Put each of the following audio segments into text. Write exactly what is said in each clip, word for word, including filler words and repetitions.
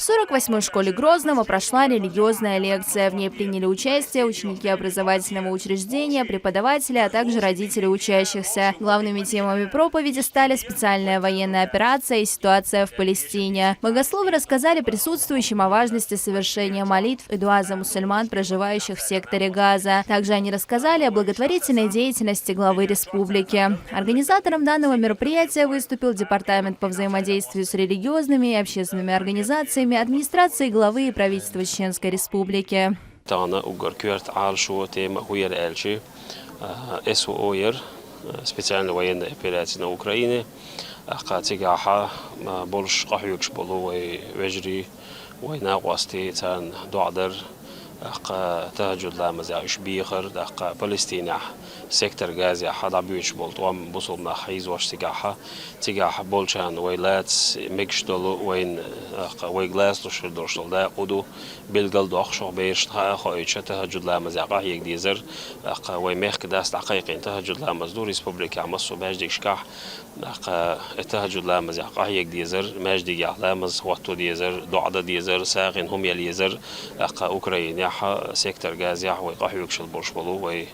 В сорок восьмой школе Грозного прошла религиозная лекция. В ней приняли участие ученики образовательного учреждения, преподаватели, а также родители учащихся. Главными темами проповеди стали специальная военная операция и ситуация в Палестине. Богословы рассказали присутствующим о важности совершения молитв и дуа за мусульман, проживающих в секторе Газа. Также они рассказали о благотворительной деятельности главы республики. Организатором данного мероприятия выступил Департамент по взаимодействию с религиозными и общественными организациями администрации главы и правительства Чеченской Республики. Тахана уггар коьрта Ӏалашо тема хӀу яр аьлча, а, СВО яр, а, специальная военная операция на Украине. Аккха цигахьа, а, болуш къахьоьгуш болу вай вежарий, вай накъостий, царна доӀа дар, аккха тахаджуд ламазехь уьш бехар, аккха Палестинехь, сектор Газехь дӀабоьдуш болу тӀом бусулба нах хьийзош цигахьа, цигахьа болчарна вай лаца мегаш долу вайн, аккха вайга лацалуш хир долуш долу дакъа хӀу ду, билгал доккхуш хӀокху берашна хаа а хоуьйтуш тахаджуд ламазехь къахьега дезар, аккха вай мехкан дас дӀакхайкхийна тахаджуд ламаз ду республикехь массо а маьждигашкахь, аккха и тахаджуд ламазехь къахьега дезар, маьждигехь ламаз хӀотто дезар, доӀа дан дезар, сагӀина хӀума яла езар, аккха Украинехь, сектор Газехь вай къахьоьгуш хила болуш болу вай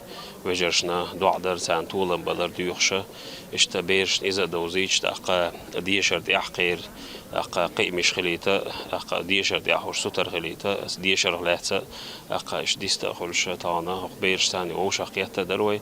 вежаршна доӀа дар, царна толам балар доьхуша, иштта берашна иза а довзуьйтуш, тӀаккха дешар тӀехь кхера, тӀаккха кхиамаш хилийта, тӀаккха дешар тӀехь уьш сутара хилийта, дешарх лаьцна, тӀаккха иштта диста а хуьлуш, тахана хӀокху бераш царна вовшах кхетта а дара вай.